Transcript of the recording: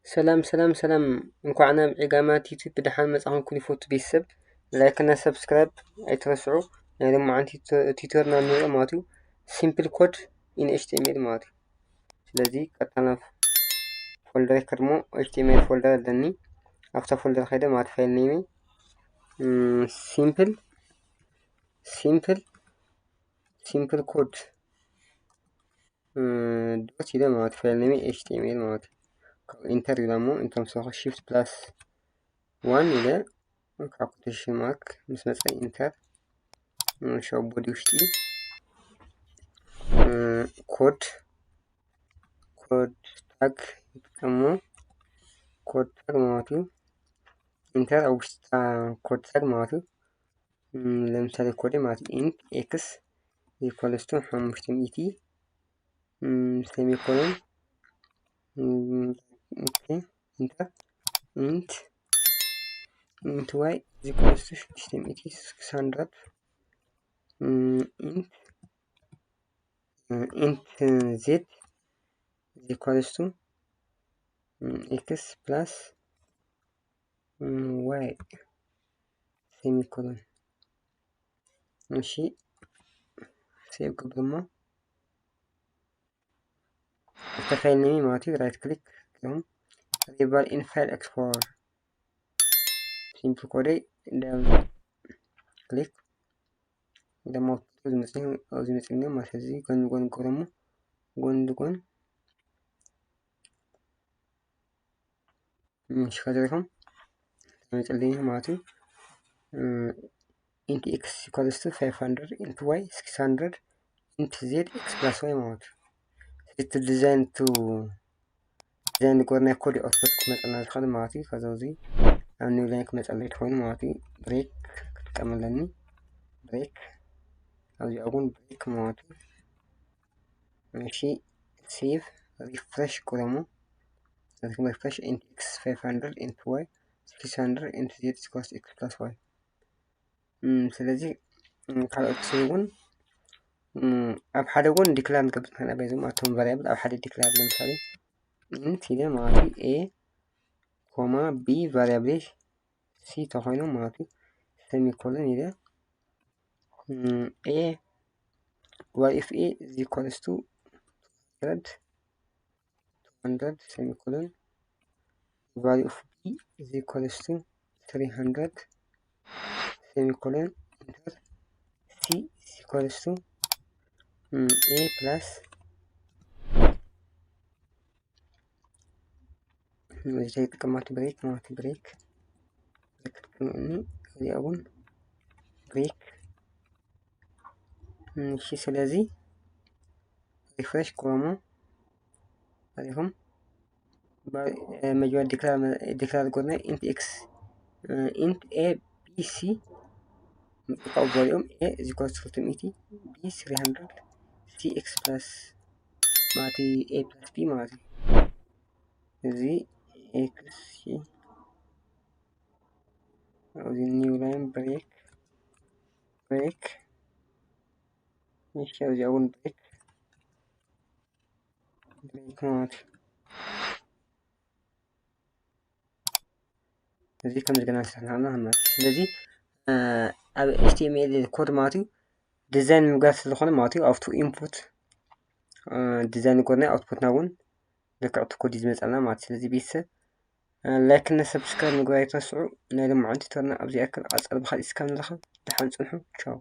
ሰላም ሰላም ሰላም፣ እንኳዕ ናብ ዒጋማት ዩቲዩብ ብደሓን መጻኹም። ኩሉ ይፈቱ ቤተሰብ፣ ላይክ እና ሰብስክራይብ ኣይትረስዑ። ናይ ሎማዓንቲ ቱ-፣ ቱቶርና ንሪኦ ማለት እዩ፣ ሲምፕል ኮድ ኢን ኤች ቲ ኤም ኤል ማለት እዩ። ስለዚ ቀጥታ ናብ ፎልደር ከድሞ፣ ኤች ቲ ኤም ኤል ፎልደር ኣለኒ። ኣብታ ፎልደር ከይደ ማለት ፋይል ኔም ሲምፕል ሲምፕል ሲምፕል ኮድ ዶት ኢለ ማለት ፋይል ኔም ኤች ቲ ኤም ኤል ማለት እዩ። ካብ ኢንተር ኢለ እሞ ኢንተር ምስ በልኩ፣ ሺፍት ፕላስ ዋን ኢለ ካብ ኮቴሽን ማርክ ምስ መጸ ኢንተር፣ ሻው ቦዲ ውሽጢ ኮድ ኮድ ታግ ይጥቀሞ፣ ኮድ ታግ ማለት እዩ። ኢንተር ኣብ ውሽጢ ኮድ ታግ ማለት እዩ። እም፣ ለምሳሌ ኮድ ማለት ኢንት ኤክስ ኢኳልስ ቱ ሓሙሽተ ሚእቲ፣ እም፣ ሴሚኮሎን፣ እም፣ ኦኬ፣ ኢንተር፣ ኢንት፣ ኢንት ዋይ ኢኳልስ ቱ ሽዱሽተ ሚእቲ፣ ሲክስ ሃንድረድ፣ እም፣ ኢንት፣ እም፣ ኢንት ዜድ ኢኳልስ ቱ፣ እም፣ ኤክስ ፕላስ፣ እም፣ ዋይ ሴሚኮሎን። እሺ፣ ሴቭ ክብል እሞ፣ ኣብቲ ፋይል ኔም ማለት እዩ፣ ራይት ክሊክ ኢኹም፣ ሪቨር ኢን ፋይል ኤክስፕሎረር። ሲምፕል ኮደይ ደብል ክሊክ፣ ደሞ ዝመጽእ፣ ኣብዚ መጽእኒ ማለት እዚ ጎን ጎን ገረሞ፣ ጎን ጎን፣ እም፣ እሺ፣ ከዚ ሪኹም ተመጽልኝ ማለት እዩ። እም፣ ኢንት ኤክስ ኢኳልስ ቱ ፋይቭ ሃንድረድ፣ ኢንት ዋይ ሲክስ ሃንድረድ፣ ኢንት ዜድ ኤክስ ፕላስ ዋይ ማለት እዩ። ስለዚ ቱ ዲዛይን ቱ ዲዛይን ዝገበርናዮ ኮድ ኣውትፑት ክመጸና ዝኽእል ማለት እዩ። ከዚ እዚ ኣብ ኒው ላይን ክመጸለይ ተኾይኑ ማለት እዩ፣ ብሬክ ክጥቀም ኣለኒ። ብሬክ፣ ኣብዚኣ እውን ብሬክ ማለት እዩ። እሺ፣ ሴቭ፣ ሪፍሬሽ ክብሎ እሞ፣ ነዚኩም ሪፍሬሽ፣ ኢንት ኤክስ ፋይቭ ሃንድረድ፣ ኢንት ዋይ ሲክስ ሃንድረድ፣ ኢንት ዜድ ኢኳልስ ኤክስ ፕላስ ዋይ። እም፣ ስለዚ፣ እም፣ ካልኦት እውን፣ እም፣ ኣብ ሓደ እውን ዲክላር ንገብር ንኽእል ኢና። በዚ ኣቶም ቫሪያብል ኣብ ሓደ ዲክላር፣ ለምሳሌ ኢንት ኢለ ማለት እዩ፣ ኤ ኮማ ቢ ቫሪያብል ሲ ተኾይኑ ማለት እዩ፣ ሴሚኮሎን ኢለ፣ እም፣ ኤ፣ what if A is equals to two hundred, two hundred semicolon, value of B is equals to three hundred semicolon, enter, C is equals to, እም፣ A plus እዚ ይጥቀማት ብሬክ ማለት ብሬክ፣ ብሬክ ትጥቀምኒ፣ እዚኣ እውን ብሬክ። እሺ፣ ስለዚ ሪፍሬሽ ክብሎሞ ኣሪኹም። መጀመርያ ዲክላር፣ ዲክላር ጎና ኢንት ኤክስ፣ ኢንት ኤ ቢ ሲ ምጥቃው ቫሊኦም፣ ኤ ኢዝ ኢኳልስ ቱ ክልተ ሚእቲ፣ ቢ ስሪ ሃንድረድ፣ ሲ ኤክስ ፕላስ ማለት ኤ ፕላስ ቢ ማለት እዩ። እዚ ኤክስ ሲ፣ ኣብዚ ኒው ላይን ብሬክ፣ ብሬክ፣ እሺ፣ ኣብዚ እውን ብሬክ፣ ብሬክ ማለት እዩ። እዚ ከምዚ ገና ዝሰራሕና ማለት እዩ። ስለዚ፣ እ፣ ኣብ ኤች ቲ ኤም ኤል ኮድ ማለት እዩ፣ ዲዛይን ምግባር ስለ ዝኾነ ማለት እዩ፣ ኣብቱ ኢንፑት፣ እ፣ ዲዛይን ንጎድና ኣውትፑትና እውን ልክዕ እቲ ኮድ እዩ ዝመፀልና ማለት እዩ። ስለዚ ቤተሰብ፣ እ፣ ላይክ እና ሰብስክራይብ ምግባር ኣይትረስዑ። ናይ ሎማዓንቲ ቱቶርና ኣብዚ ያክል፣ ቀፃሊ ብኻሊእ እስካብ ንራኸብ ደሓን ፅንሑ። ቻው።